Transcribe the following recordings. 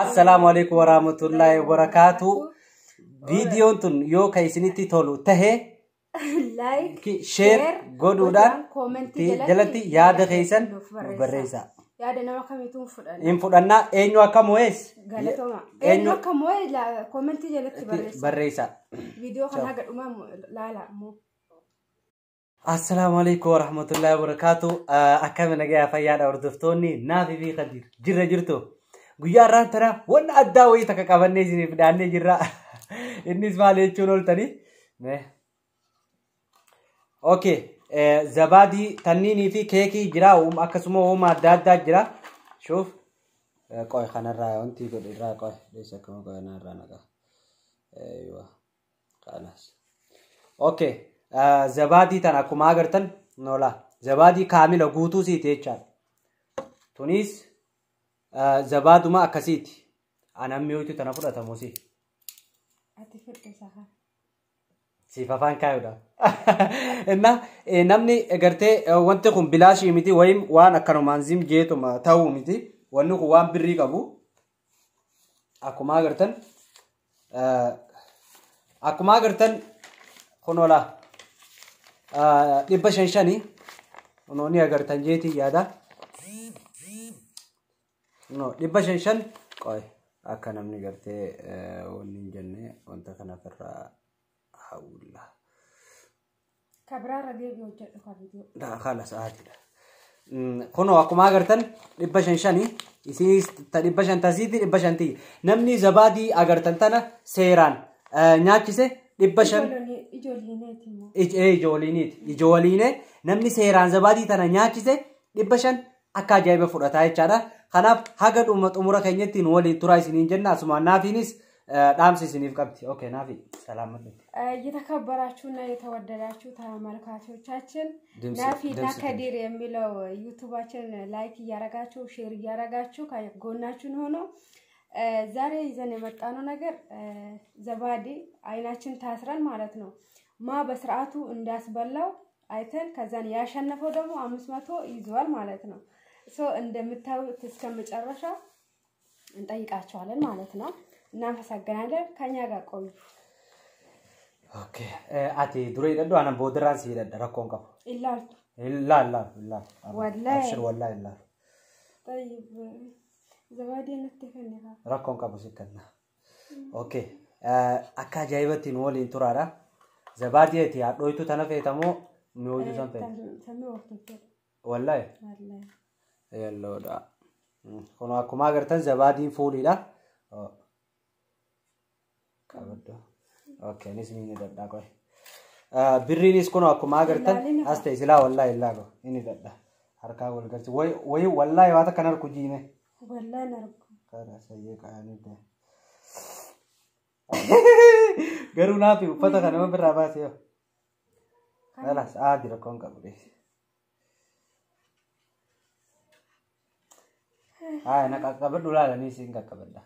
Assalaamu alaikum warahmatullahi wabarakaatu. Viidiyoon tun yoo ka isinitti tolu tahe Like, share godhuudhaan koomentii jalatti yaada keessan nuuf barreessaa. Barreessaa. Yaada nama kamiituu fudhanna. Hin fudhannaa eenyu akka mo'es Galatoma. Eenyu akka mo'e koomentii jalatti barreessaa. Barreessaa. Viidiyoo kana haga dhumaa laala immoo. Assalaamu alaikum warahmatullahi wabarakaatu. Akkami nagayaa fayyaadha hordoftoonni Naafii fi Khadiir jirra jirtu. Guyyaa har'aan tana wanna addaa wayii takka qabannee isiniif dhiyaannee jirra. Innis maal jechuun ooltanii? Mee. Okay. Zabaadii tanniinii fi keekii jira akkasuma uuma adda addaa jira. Shuuf. Qoy kanarraa wanti godhe irraa qoy. Dheessa akkama qoy kanarraa naqa. Eeywa. Kanas. Okay. Zabaadii tan akkuma agartan nola. Zabaadii kaamila guutuu siiti jechaadha. Tunis zabaaduma akkasiiti. Anan mi'ooytu tana fudhatamu si. Ati fedhe isaa kana. Siif afaan kaayuudha. Inna namni gartee wanti kun bilaashii miti wayim waan akkanumaan zim jeetuma ta'uu miti. Wanni kun waan birrii qabu. Akkuma agartan kunola 500 5 kunoo ni agartan jeetii yaada. No 500 5 qoy akka namni gartee wanni hin jenne wanta kana ofirraa hawwilla. Kabiraarra deebi'ee hojjedhu ka viidiyoo. Da khalas aadidha. Kunoo akkuma agartan 500 5 isinis ta 500 tasiiti 500 tiyya. Namni zabaadii agartan tana seeraan nyaachise 500. Ijoollineeti immoo. Ijooliiniiti. Ijooliine namni seeraan zabaadii tana nyaachise 500 akka ajaa'iba fudhataa jechaadha. Kanaaf haga dhuma xumura keenyatti nu waliin turaa isiniin jenna. Asumaan naafiinis dhaamsa isiniif qabdi. Okay naafi salaamadhu. የተከበራችሁና የተወደዳችሁ ተመልካቾቻችን ድምፅ- ናፊና ድምፅ ከዲር የሚለው ዩቱባችን like እያረጋችሁ share እያረጋችሁ ከጎናችን ሆኖ ዛሬ ይዘን የመጣነው ነገር ዘባዴ አይናችን ታስረን ማለት ነው ማ በስርዓቱ እንዳስበላው አይተን ከዛን ያሸነፈው ደግሞ 500 ይዟል ማለት ነው። So እንደምታዩት እስከ መጨረሻ እንጠይቃቸዋለን ማለት ነው። እናመሰግናለን። ከኛ ጋር ቆዩ። Okay. Ati dura hidhadhu anan boodarraan si hidhadha rakkoon qabu. Ilaaltu. Illaa illaa illaa. Wallahi. Abshir wallahi illaa. طيب ዘባዴ natti kenni. Rakkoon qabu si kenna. Okay. Akka ajaa'ibatti nu waliin turaadha. Zabaadii ati hadhooytu tana feetamoo mi'ooytu san feeta? Samii waqtii. Wallahi. Wallahi. Yelloodha. Kun akkuma agartan zabaadiin fuuliidha. Qabaddu. Okay, anis ni hidhadhaa qoy. Birriinis kun akkuma agartan Ilaalina. As ta'e silaa wallahi illaa go inni hidhadha. Harkaa wal galchi. Wayi wayi wallahi waan takkan harku jiime. Wallahi nargu. Karaa sayyee qaanii ta'e. Garuu naafi uffata kana nama birraa baasee yoo. Kalaas aadi rakkoon qabu dheesi. Haa na qaqqabadhu laalanii siin qaqqabadha.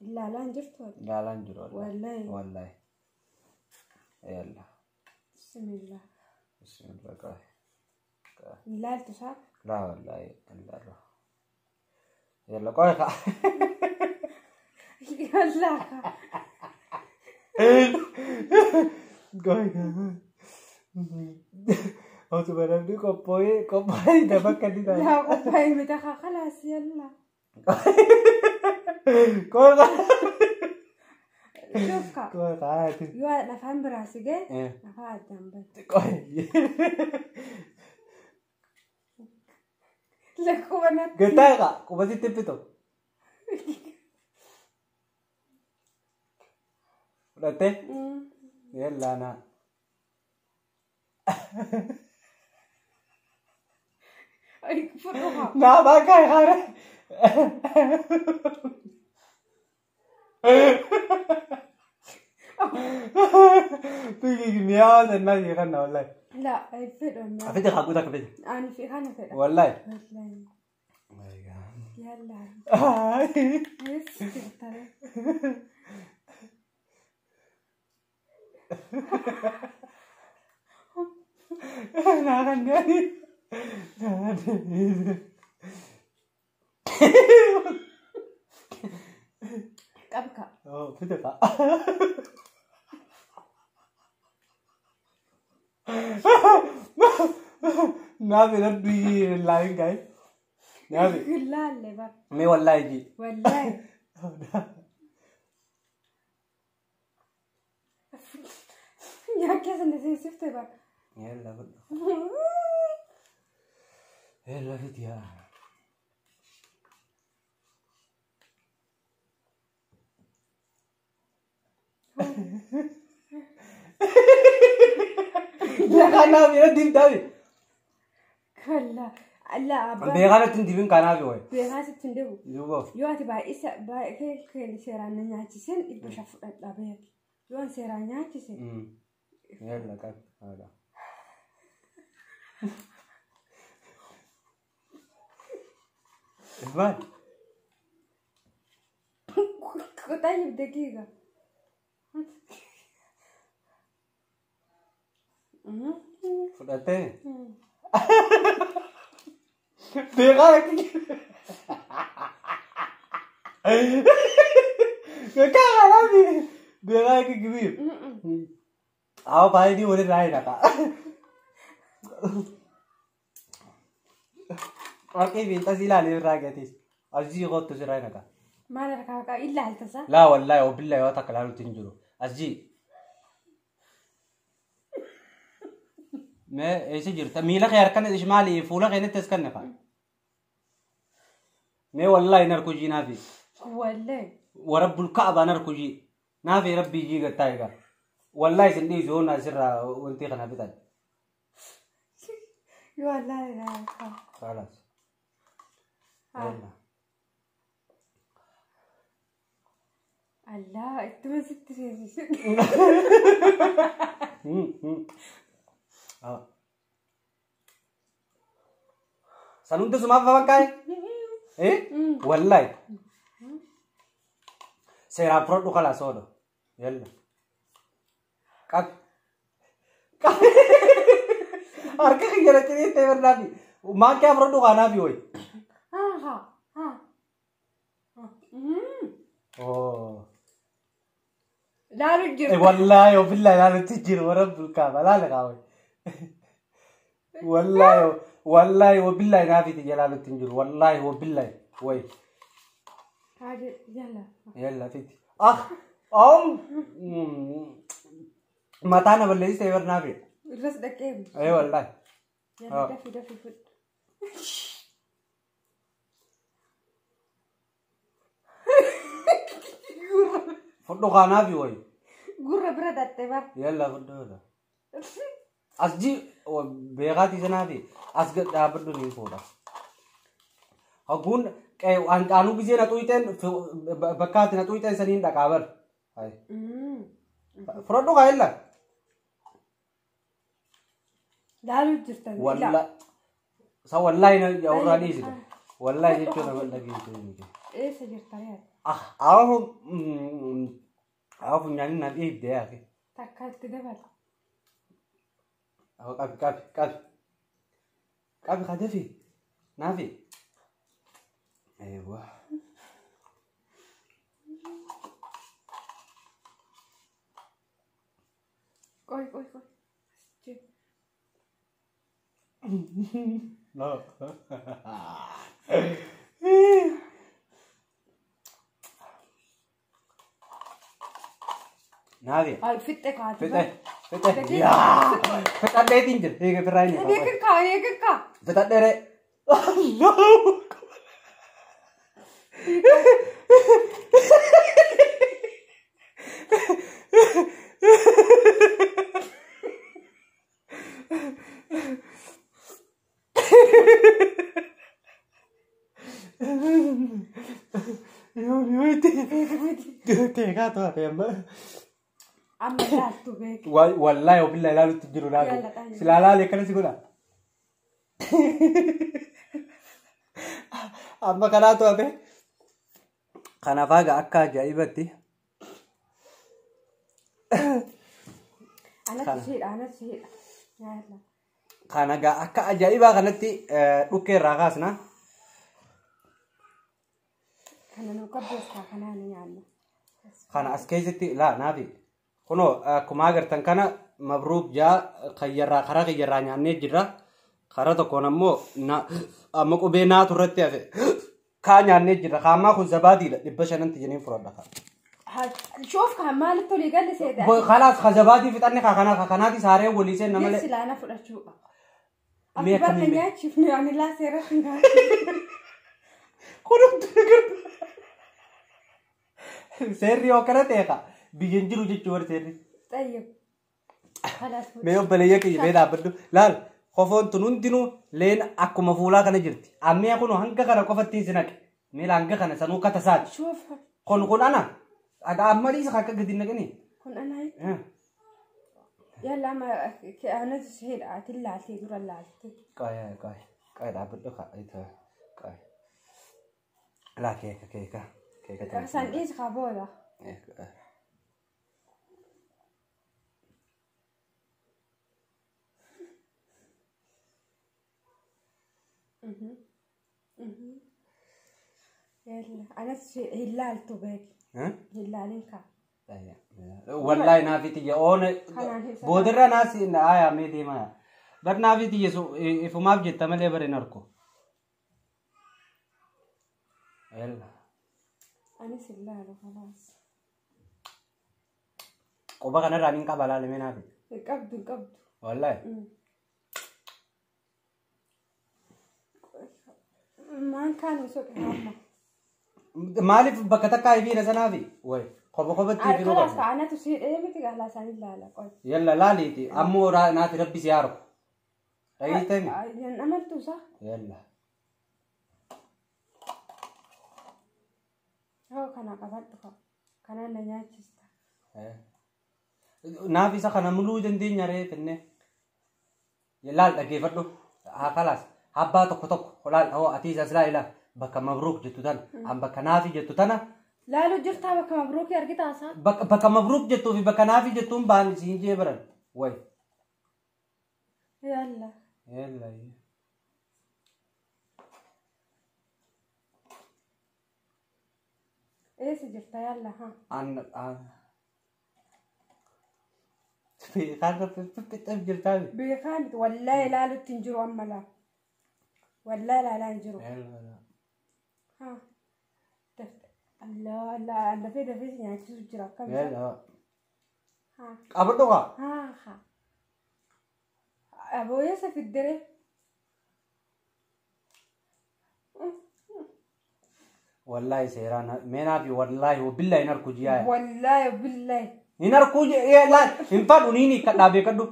Ilaalaan jirtu. Ilaalaan jiru wallahi. Wallahi. Wallahi. Yalla. Bismillah. Bismillah qabe. Ilaaltu isaa. Laa wallahi ilaalu. Yalla qoy qa. Yallaa. Qoy qa. Osuma namni qophaa'ee qophaa'ee nama akka inni taa'e. Laa qophaa'ee miti خلاص يلا. Qoy qa. شوف ka. Qoy qa. Yoo afaan biraa si ga'e afaan addaan bane. Qoy. Lakkuma natti. Gataa qa quba sitti fito. Fudhattee? Yalla naa. Fudhu haa. Naa bakka haara. Fiigi mi'aawa sannaa ishee kana wallahi. Laa fedhu. Afite haguuta akka fedhe. Ani fi kana fedha. Wallahi. Wallahi. My God. Yalla. Ay. Yes, tare. Naa kan gaarii. Naa kan. Fide kaa. Naafi rabbi laayin gaa'e. Naafi. Laalle bar. Mee wallaahi ji. Wallaahi. Nyaakee sana seensifte bar. Yalla fudhu. Yalla fidi yaa. Beekaa naafi irra dibdaafi. Kalla. Alla abbaa. Beekaa natti hin dibin kanaafi wayi. Beekaa sitti hin dibu. Duuba. Yoo ati baay'isa baay'ee keenya seeraan na nyaachisin 500 fudhadha beeki. Yoo an seeraan nyaachise. Yalla qabi. Haadha. Maal? طيب دقيقة. Fudhattee? Beekaa natti. Beekaa kanaafi. Beekaa akka gibiir. Awa baay'ee walirraa hin haqa. Warqii fiinxas ilaalee irraa gatees. Asii kottu sirraa hin haqa. Maal harkaa qaba ilaalta isaa? Laa wallaahi wabillahi yoo takka ilaaluutti hin jiru. Asii. Mee eessa jirta? Miila kee harkan maali fuula kee natti as kanne fa'a. Mee wallaahi narku jii naafi. Wallaahi. Warabbul ka'abaa narku jii. Naafi rabbii jii gattaa egaa. Wallaahi isin dhiisu yoon asirraa wanti kana fitan. Yoo wallaahi ilaalta. Khalas. Yalla. Allah ittuma sitti seensise. San hunda sumaaf afaan kaa'e? Eh? Wallaahi. Seeraan fudhadhu kalaas oolu. Yalla. Qabi. Qabi. Harka kiyya na ciniintee barnaafi. Maankiyaa fudhadhu kaanaafi wayi. Haa haa haa. Oh. Laalu jiru. Wallaahi wabillahi laalutti jiru warabbul kaaba laala kaawwe. Wallaahi wallaahi wabillahi naafiti jalaalutti hin jiru wallaahi wabillahi wayi. Haadhi yalla. Yalla fiti. Ah om mataa na balleessite bar naafi. Irras dhaqee. Ee wallaahi. Yalla dafi dafi fudhu. Fudhu kaanaafi wayi. Gurra bira dhatte bar. Yalla fudhu. As ji beekaatii sanaafi as gad dhaabbadhu ni fuudha. Haguun hanqaanuu gisee na xuyixeen bakka ati na xuyixeen saniin dhaqaa bar. Fudhadhu kaa yalla. Laaluu jirtan. Walla sa wallaahi na irraa dhiisite. Wallaahi jechuun nama dhageessuu miti. Eessa jirta yaad? Ah awa awa funyaaniin na dhiibde yaake. Takka itti dabala. Awa qabi qabi qabi. Qabi kadefi. Naafi. Eewwa. Qoy qoy qoy. No. Naafi. Ay fitte kaati. Fitte. Fitte. Yaa. Fixadheetiin jira. Eega birraa inni. Eega kaa eega kaa. Fixadheere. Allahu akbar. Teegaa to'ate amma. Amma ilaaltu beeki. Wallaahi wabillahi ilaalutti jiru laalu. Silaa laale akkana si godha. Amma kanaa to'ate. Kanaaf haga akka ajaa'ibatti. Anatti siidha anatti siidha. Yaala. Kana gaa akka ajaa'ibaa kanatti dhukkee irraa kaasna. Kana nu qabbeessaa kanaa ni nyaanna. Kana as keessatti laa naafi. Kunoo akkuma agartan kana mabruuk jaa kayyarraa karaa kiyyarraa nyaannee jirra. Karaa tokkoon ammoo amma qubee naatu irratti hafe. Kaa nyaannee jirra. Kaammaa kun zabaadiidha. 500tti jenneen fudhadha. Shoof kan maalitti olii galle seeta? Kalaas ka zabaadii fixanne ka kana ka kanaati saaree walii seenna malee. Silaana fudhachuu qaba. Mee Ati barna akkamiin mee? nyaachifne ani laa seerratti nyaachifne. Kun seerri yoo akkana ta'e ka biyya hin jiru jechuu warri seerri. Xayyib. Kalaas. Mee obboleeyya kiyya mee dhaabbadhu. Laal kofoon tun hundinuu leen akkuma fuulaa kana jirti. Ammee kun hanga kana qofatti hin naqe. Mee hanga kana sanuu kata saati. Shoof Kun ana. Ada amma dhiisa akka gadi naqanii. kun anaa yalla amma anatu seedha ati laaltee dura laaltee. Qoy qoy qoy dhaabbadhu ka qoy. Laa keeka keeka keeka tana. San dhiisi kaa booda. Yalla anatu hin laaltu beeki. Hin laalin kaa. Wallahi naafi tiyya oona Kanaan ibsa. Boodarra naasi aayaa mee deemaa. Bar naafi tiyya ifumaaf jetta malee bare hin arku. Yalla. Anis hin laalu kalaas. Quba kanarraa nin qaba laale mee naafi. Hin qabdu hin qabdu. Wallahi. Maan kaan osoo qaba. Maaliif bakka takkaa hifiina sanaafi? Way qoba qobatti hifinuu Kalaas qabna. anatu siidhee miti kalaas ani laala qoy. Yalla laaliiti ammoo naafi rabbi si haa arku. Dhageessitanii? Yan amantuu isaa? Yalla. Hoo kana qabadhu kaa. Kanaan na nyaachista. Naaf isa kana muluu dandeenya ree finnee. Laal dhaggeeffadhu. Haa kalaas. Abbaa tokko tokko laal hoo ati isas laa ilaa bakka mabruuk jettu tana an bakka naafi jettu tana Laalu jirtaa bakka mabruukii argitaa isaa? Bakka mabruuk jettuu fi bakka naafi jettuun baan siin jee baran. Way. Yalla. Yalla. Eessa jirta yalla haa. An an. Beekaan fixxeef jirtaa. Beekaa miti wallaahi laalutti hin jiru amma laa. Wallaahi laalaa hin jiru. Haa. Allah Allah dafee dafee si nyaachisu jira akkam isa? Yalla. Haa. Qabadhu kaa. Haa haa. Abooyessa fiddere. Wallahi seeraan mee naafi wallahi wabillahi hin arku jiyaa. Wallaahi billahi. Hin arku jee laal hin fadhu ni hiikkadhaa beekadhu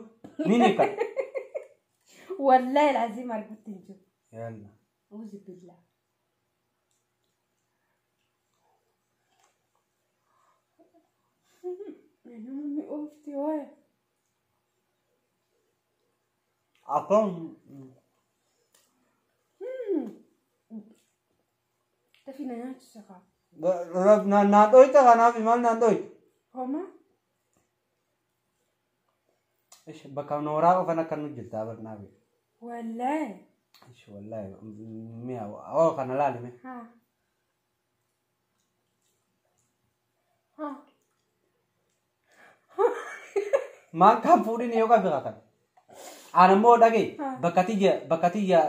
ni hiikkadha. Wallaahi laazim argutti hin jiru. Yalla. Auzu billah. Nama mi'oofti waaya. Akkam. Dafii na nyaachisa kaa. Naan dhoyta kanaaf maal naan dhoyta? Homaa? Ish bakka nooraa qofan akka nu jirta barnaafi. Wallaahi. Ish wallahi mi'a oo kana laali mee. Haa. Haa. Maan kan fuudhin yoo qabe kan. Aan immoo dhagee bakka tiyya bakka tiyya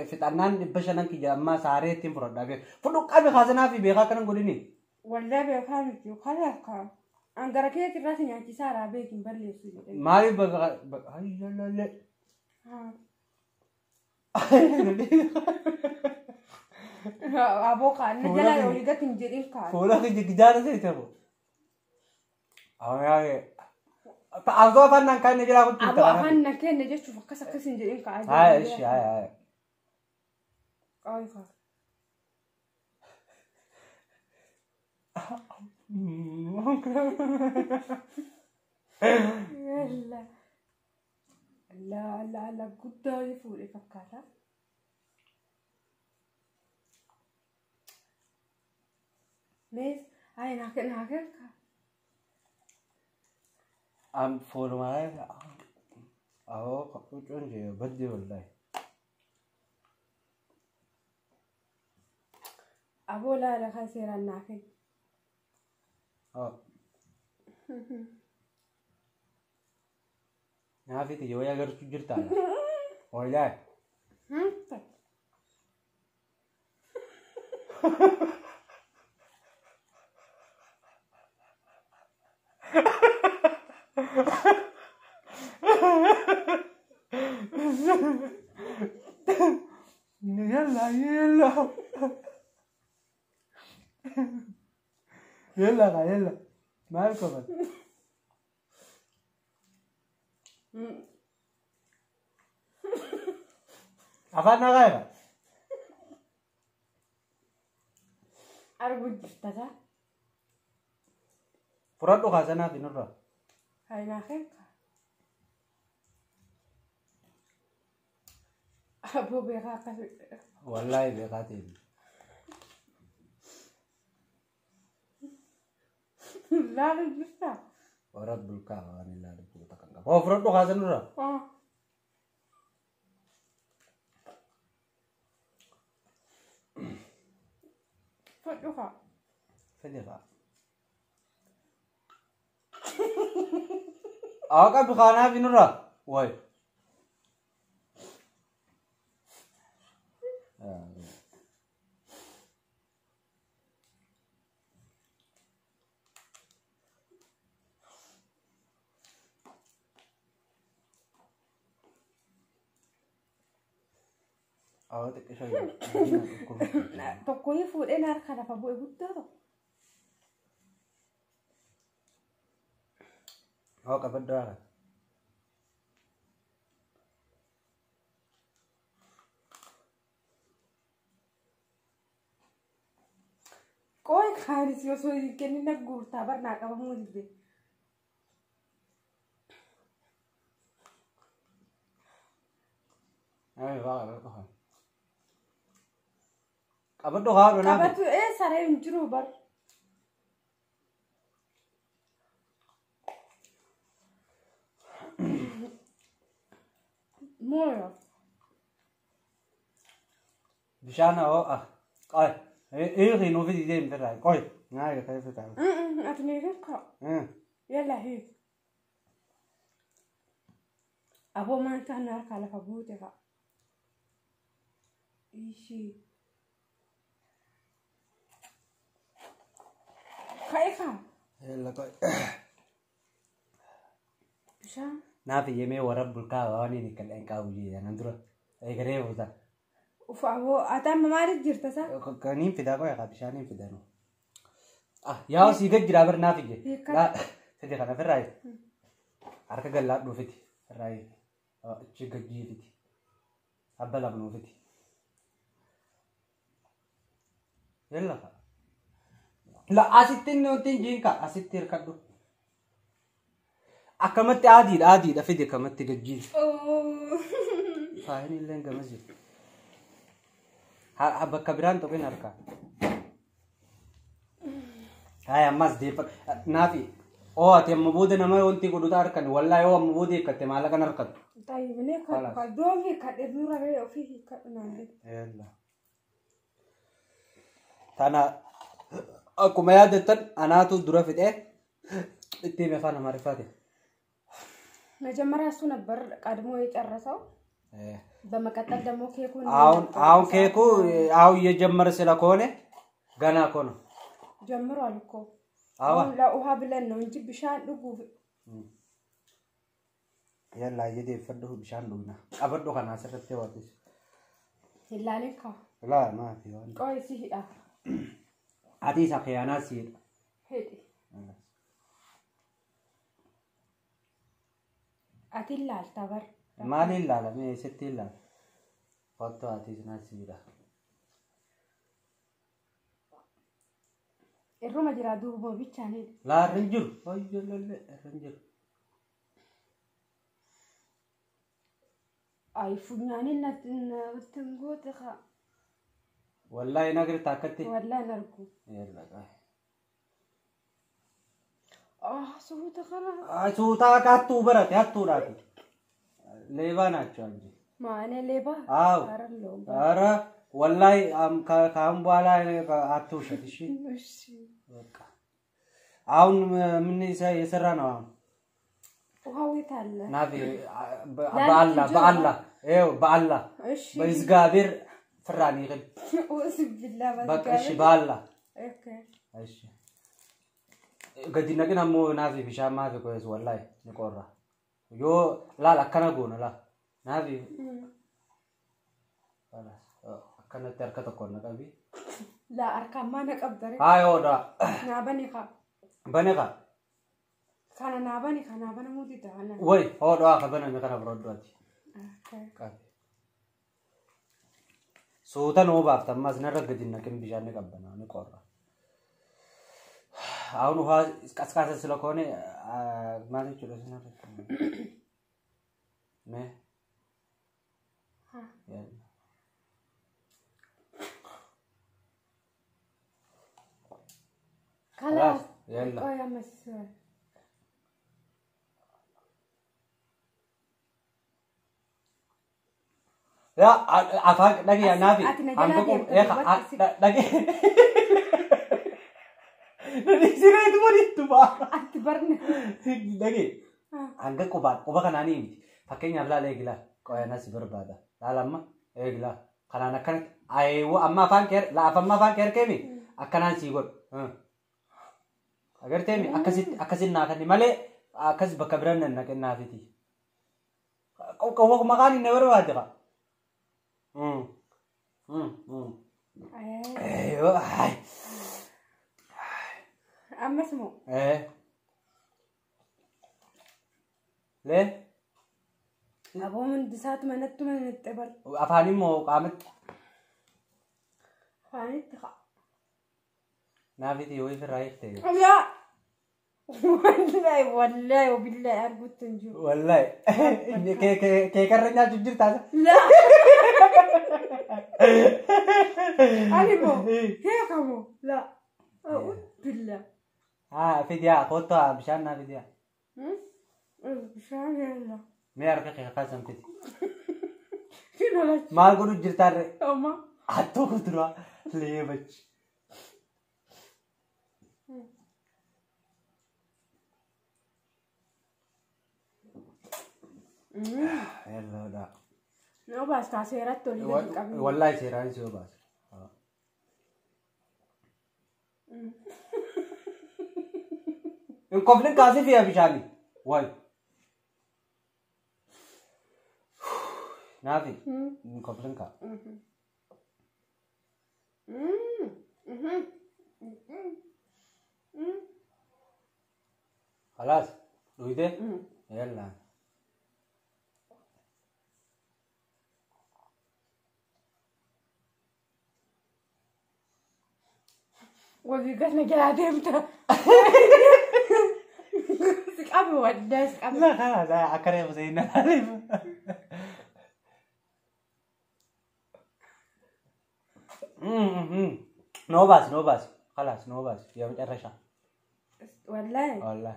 fixannaan 500 kiyya ammaa saaree ittiin fudhadhaa beeku. Fudhu qabe kaasanaa fi beekaa akkanan godhini. Wallaahi beekaa miti kalaaf kaa. An gara keetti irraa si nyaachisaa beek hin balleessu jedhee. Maaliif bakka hayyalallee. Haa. Aboo kaa na jalaa olii gati hin jedhin kaa. Fuula kiyya gidaara seete moo. Azoo afaan naan kaanne jira kun Aboo afaan na kenne jechuuf akkas akkas hin jedhin kaa. Haa ishi haa haa. Qaawwi kaa. Yalla. Allah Allah Allah guddaa wayii fuudhe fakkaata. Mees ay naa kenna naa kenna. Am fuuluma awoo huccuun jee baddi wallahi. Aboo laala kan seeraan naa kenna. Naafiti yoo agartu jirta. Wallaahi. Yalla yalla. Yalla yalla. Maal qaban? Afaan nagaa Argu jirta taa. Fudhadhu kaasanaaf nurra. Hainaa keeka. Aboo beekaa akkas. Wallaahi beekaa ta'e. Laalu jirta. Warra bulkaa waan ilaalu buuta kan qabu. Oo fudhadhu kaasanurra. Fudhu kaa. Fedhi kaa. Awa qabi kaanaaf nurra. Wayi. Awa xiqqisha Tokkoyyuu fuudhee na harka lafa bu'e guddaa tokko. Awa qabaddu haala. Qooyi kaanis osoo hin kennin na guurtaa barnaa qabamuu dide. Qabaddu haadha naafi. Qabatu ee saree hin jiru bar. Mooyo. Bishaan hoo qoy. Hiikii nuuf fidi deemte irraa qoy. Naaga ta'e fitaa. Ati ni hiika. Yalla hiik. Aboo maantaan na harkaa lafa buute fa'a. Ishii. Ka'e kaa. Yalla qoy. Bishaan. Naaf iyyamee warra bulkaa waan inni kal'een qabu jedhan dura. Eegalee buuta. Uf aboo ati amma maaliif jirta saa? Kaniin fidaa qoy kaa bishaaniin fidaa nu. Yaa sii gad jiraa bar naaf iyye. Fidi kana firraa harka gallaa dhuufiti. Firraa achi gajjiifiti. Abba lamnuufiti. Yalla kaa. La asitti inni wanti hin jiin kaa asitti hirkadhu. Akkamatti adiidha adiidha fidi akkamatti gajjiif. Faayin illee gamas jirti. Bakka biraan tuqin harkaa. Hayi ammas deeffa naafi oo ati amma booda nama wanti godhuta harkan wallaahi yoo amma booda hiikkatte maallaqa kan harkattu. Tayyibnee kan doon hiikkadhe dura bee ofii hiikkadhu naan jedhe. Tana akkuma yaadattan anaatu dura fixee itti hime afaan Amaariffaatiin. መጀመሪያ እሱ ነበር ቀድሞ የጨረሰው። በመቀጠል ደግሞ ኬኩን አሁን አሁን ኬኩ አሁን እየጀመረ ስለከሆነ ገና እኮ ነው ጀምሯል እኮ። አሁን ለውሃ ብለን ነው እንጂ bishaan dhuguu Yalla እየደፈደሁ bishaan dhugna qabadhu kana asirratti waatis Ilaalee kaa. Laa maafi waan Qoy si hidha. Ati isa khiyaanaa si hidha. Hidhi. Ati ilaalta bar. Maaliin ilaala? Mee eessatti ilaala? Kottu ati na si hidha. Irruma jira duuba bichaan hidhi. Laa irra hin jiru. Ayyoollee irra hin jiru. Ay funyaanin natti goote kaa. Wallaahi na agarta akkatti. Wallaahi hin argu. Yalla qaa. Suuta kana. Suuta akka hattuu barate hattuudhaati. ሌባ ናቸው እንጂ ማኔ ሌባ አዎ። ኧረ ወላሂ ከአሁን በኋላ አትውሸት። እሺ እሺ በቃ አሁን ምን የሰራ ነው አሁን? ውሃው የት አለ? ናፊ በአላህ በአላህ ይኸው በአላህ እሺ በእግዚአብሔር ፍራን ይቅል ኡስ ቢላ በቃ እሺ በአላህ ኦኬ እሺ gadi naqin ammoo naafi bishaan maafi qoyees wallahi ni qorra yoo laal akkana goona laal naafi akkanatti harka tokkoon na qabi ላ አርካማ ነቀበረ haa yoodha ናበኒ ካ bane ka ካነ ናበኒ ካ ናበነ ሙዲ ዳና way hoodhaa ka baname kana biroodhaati ኦኬ qabi suuta nuu baafta ammas narra gadi naqin bishaan ni qabbana ni qorra አሁን ውሃ ቀዝቃዛ ስለሆነ ማለት ይችላል ነ خلاص يلا ቆይ አመስ ያ afaan dhagi naafi Ati na jalaa deemte duubatti si- dhagi sireetu bariitu ba'a Ati barne dhagi hanga qubaan quba kanaanii miti fakkeenyaaf laala eegilaa qoyana si barbaada laala amma eegilaa kanaan akkanatti ayeewwa amma afaan kee amma afaan kee harkeemi akkanaan sii godhu agarteemi akkasitti akkasin naa kenni malee akkas bakka biran nan naqin naafiti maqaan hin barbaade qa Eeyyoo ay ammas moo lee aboo hundisaatu manatti manatti bar afaan immoo qaamatti afaanitti qa naafiti yoo ifirraa hiikte ያ ወላሂ ወላሂ ወቢላሂ arguutti hin jiru. Wallahi keekarra nyaachuuf jirtaa La ani moo keeka moo la a'uudhu billah haa fidiyaa kottu bishaan naa fidiyaa bishaan yalla mee harka kee kaasan fidi kinolachi maal godhu jirtaarre oma hattuu kuduraa leebachi Yalloodha. Na baastaa seeratti olii gadi qabni. Wallahi seeraan si obaasa. Hin koflin kaasii fiya bishaanii. Way. Naafi hin koflin kaa. خلاص dhuyde yalla Walii gad na jalaa deemta. Si qabi waddaa si qabi. لا خلاص akka reefu seenaa laaliif. No baas no baas خلاص no baas የመጨረሻ Wallaahi. والله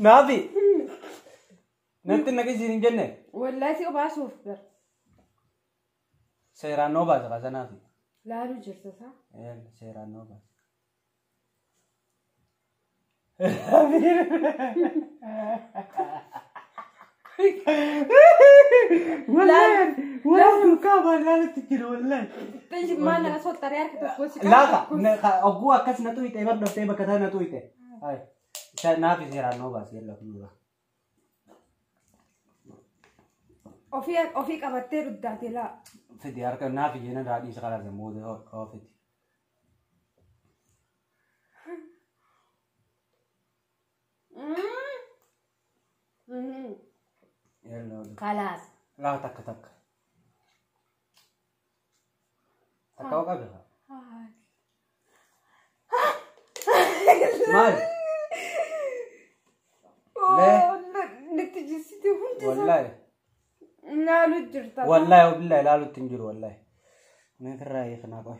naafi natti naqisiin hin jenne Wallaahi si obaasuuf bar. seeraan noo baasa kaasa naafi Laaluu jirta saa. Seeraan noo baasa. Wallahi duukaa laalutti jiru wallahi. Maal nama sottaree harka tokko si qabu. Laata ogguu akkas na tuyite bar dhoftee bakka sana na tuyite. Naafi seeraan noo baasa yalla fuuldura. Ofii ofii qabattee dhugdaate laa. Fidi harka naafi jeena daadhii isa kalaasa moote oo fidi. Yalla. Kalaas. Laa takka takka. Takka oo qabe. Maal? Lee. Natti jissite hundi isaa. Wallahi. Laaluu jirta. Wallahi wabillahi laalutti hin jiru wallahi. Mee firraa hiiknaa qoy.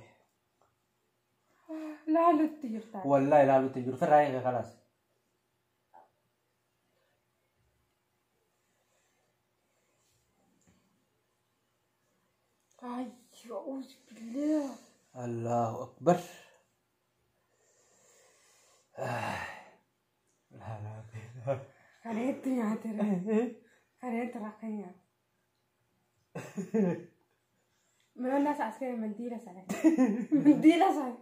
Laalutti jirta. Wallahi laalutti hin jiru firraa hiike kalaas. Ay. Ya'uuz billah. Allahu akbar. Kaneetti nyaatera. Kaneetti rakka nyaata. Mana saas kee mandiila sana. Mandiila sana.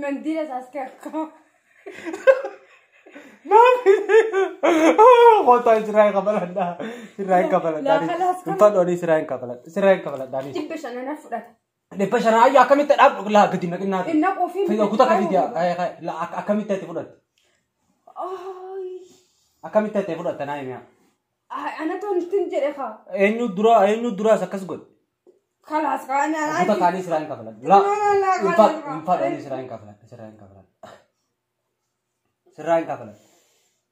Mandiila saas kee akka. Kottaa sirraa hin kafaladhaa. Sirraa hin kafaladhaa. Laa khalaas Hin fadhooni sirraa hin kafaladha. Sirraa hin kafaladhaa. 500 na fudhata. 500 ayyaa akkamitti dhaabdu laa gadi naqinaa. Inni qofii. Figa kutaa kafiiti akkamitti ati fudhatte? Akkamitti ati fudhatte naa himiyaa? Anatu ittiin jedhe kaa. Eenyu duraas akkas godhe? Khalaas kaa ana. Kutaa kaanii sirraa hin kafaladha. Laa hin fadhooni sirraa hin kafaladha. Sirraa hin kafaladha. Sirraa hin kafaladha.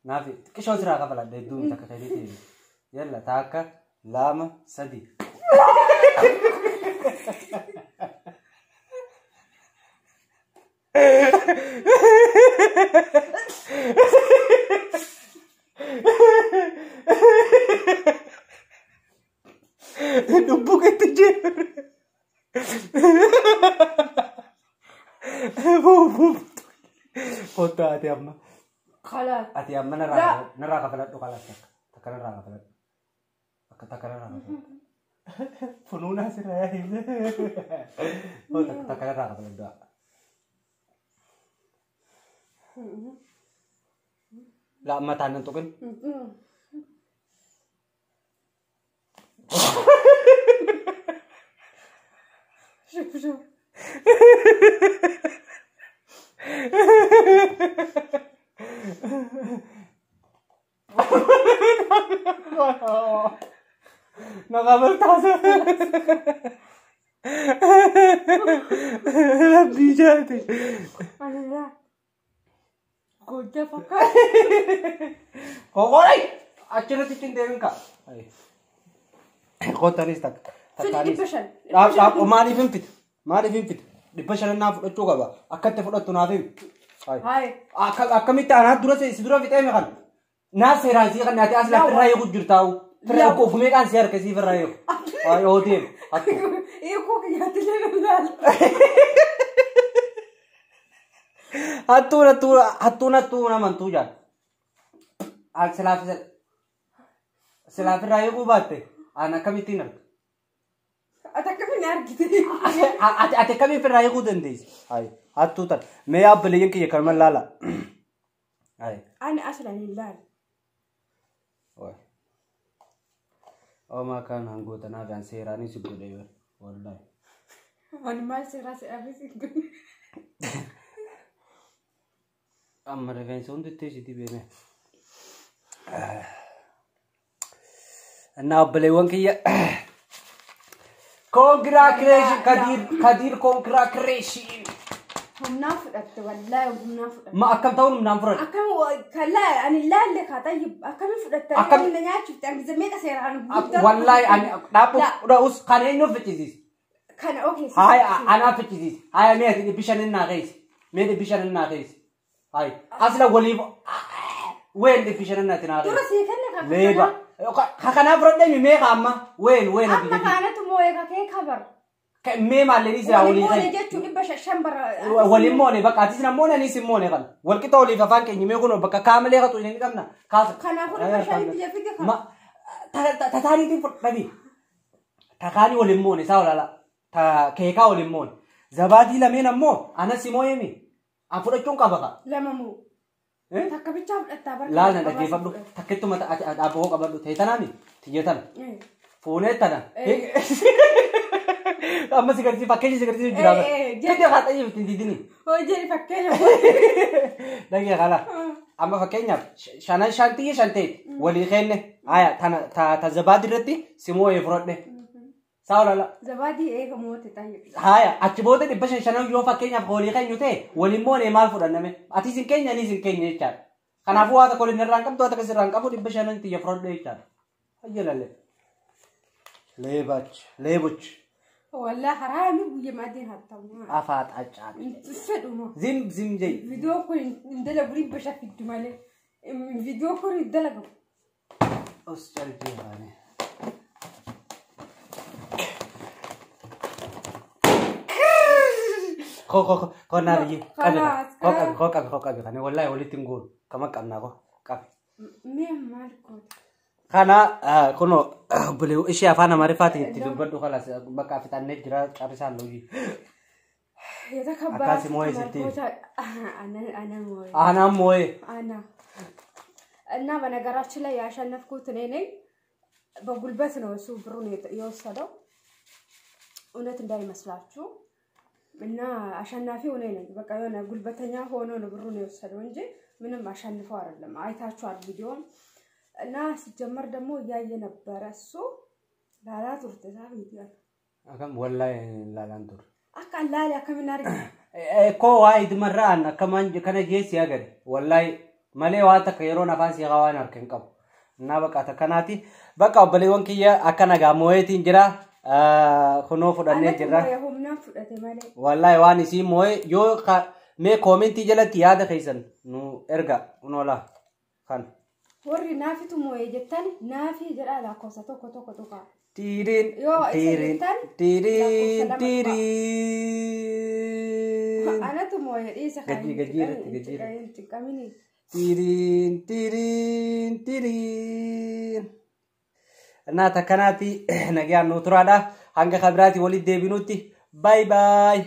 Naafi xiqqishoo sirraa kafaladha hedduu takka keetiiti. Yalla takka lama sadi. Lubbuu keetti jira. Kottaa ati amma. Khalaas. Ati amma narraa kafaladhu khalaas takka. Takka narraa kafaladhu. Akka takka narraa kafaladhu. Funuunaa sirraa yaa'e. Takka takka narraa kafaladhu. Laa mataan nan tuqin. Shuf shuf. Na kabaltaasa. Rabbii jaate. Alhamdulillah. Guddaa fakkaata. Qoqoray! Achirratti ittiin deemin kaa. Kottaanis takka. Fidi 500. Dhaab dhaab maaliif hin fida? Maaliif hin fida? 500 naa fudhachuu qaba. Akkatti fudhattu naaf himi. Hayi. Akkamitti anaa dura si dura fixee mi kana? Naa seeraan sii kan ati as lafa irraa eegu jirtaa'u. Firraa ofumee qaan si harka sii firraa eegu. Ay oo deem. Hattu. Eeguu kiyyaatti illee laal. Hattuun hattuun hattuun hattuun amantuu jaal. Silaaf irraa eeguu baatte an akkamittiin arga? Ati akkamiin argite? Ati akkamiin firraa eeguu dandeessi? Hayi hattuu tan. Mee abbaliyyan kiyya kan laala. Hayi. Ani aslan hin laalu. Oomaa kan hangoota naaf an seeraanis godhe yoo wallahi. Ani maal seeraa seeraafis hin godhe. Amma rifeensa hundi itti si dibee. እና obboleewwan kiyya congratulation Kadir Kadir congratulation. Humnaan fudhatte wallaahi humnaan fudhatte. Ma akkam ta'uun humnaan fudhatte? Akkam kallaa ani laalle kaa tayyib akkamiin fudhatte? Akkam- Akkamiin na nyaachuufte ani meeqa seeraan guddaa. Wallahi ani dhaabbu dha'us kan eenyu fichisiise? Kana okay. Haya anaa fichisiise. Haya mee ati 500 naa keessa. Mee 500 naa keessa. Haya asla waliif ween 500 naati naa Dura keessa. sii kenna kaa. Leeba. Ka kanaaf fudhadhe meeqa amma? Ween ween ati Amma jedhi. kaanatu moo'ee kakee kabar. Mee maallee silaa Waliin walii moone ta'e. jechuun 500 bara. Waliin moone bakka atis na moone anis hin moone kana. Walqixa waliif afaan keenya mee kun bakka kaamalee qatu hin qabna. Kaasa. Kanaafuu 500 biyya fide Ma tataaniitiin fudhadhi. Takaanii waliin moone isaa olaala. Keekaa waliin moone. Zabaadii lameen ammoo anas si moo'eemi. An fudhachuun qaba ka. Lama moo. Takka bichaa fudhattaa bara. Laal na dhaggeeffadhu. Takkittuma ati dhaabboo qabadhu. Ta'e tanaami. Tiyya tana. Fuunee tana. Amma si garsiisu fakkeenya si garsiisu jira. Fidee haa xayyiif ittiin didini. Hojii fakkeenya. Dhagee kana. Amma fakkeenyaaf shanan shan tiyya shan ta'e walii kenne. Haya tana ta zabaadii irratti si moo'ee fudhadhe. Saa olaala. Zabaadii eega moote tayyib. Haya achi booda 500 yoo fakkeenyaaf walii keenyu ta'e waliin moonee maal fudhanname? Atis hin keenya anis hin keenya jechaadha. Kanaafuu waa tokko waliin irraa hin qabdu waa tokko sirraa hin qabu 500 tiyya fudhadhe jechaadha. Hayya lalle. Leebach leebuch Wallah haraami guyya maadiin hattamu. Afaa xaccaa. Fedhuma. Zim zim jee. Viidiyoo kun hin dalagu 500 fiddu malee. Viidiyoo kun hin dalagamu. Os calbii haane. Koo koo koo naabiyyi qabi Kalaas, koo qabi koo qabi koo qabi kana wallahi walitti hin goonu kama qabnaa koo qabi. Mee maal goota? Kana kunoo obboleewwan ishee afaan Amaariffaatiin itti dubbadhu kalas bakka fixannee jira carrisaan looyii. የተከበራችሁ አካሲ ሞይ ስትይ። አነ ሞይ Aanaan moo'ee. አና እና በነገራችን ላይ ያሸነፍኩት እኔ ነኝ። በጉልበት ነው እሱ ብሩን የወሰደው፣ እውነት እንዳይመስላችሁ። እና አሸናፊው እኔ ነኝ። በቃ የሆነ ጉልበተኛ ሆኖ ነው ብሩን የወሰደው እንጂ ምንም አሸንፈው አይደለም። አይታችኋል ቪዲዮን። እና ሲጀመር ደግሞ እያየ ነበረ እሱ ላላ ቱርቴሳ ቪዲዮ Akkam wallahi laalaan ture. akka laali akkamiin argina Koo waa idumarraan akkamaan kana geessi agare wallahi malee waa takka yeroon afaan siiqaa waan harka hin qabu. Innaa bakka takkanaati. Bakka obboleewwan kiyya akka nagaa moo'eetiin jira. Kunoo fudhannee Anatu jirra. moo'ee humnaan fudhate malee. Wallahi waan isii moo'ee yoo mee koomentii jalatti yaada keessan nu erga kunoo kan. Warri naafitu moo'ee jettan naafii jedhaa lakkoofsa tokko tokko tuqaa. Tiiriin Yoo isa tiiriin jettan tiiriin lakkoofsa lama tiiriin. Anatu moo'ee dhiisa kan Gajii gajii irratti gajii irratti. hin xiqqamini. Tiiriin tiiriin tiiriin. Innaa takkanaatti nagaan nu turaadha. Hanga kabiraatti walitti deebinutti. Baay baay.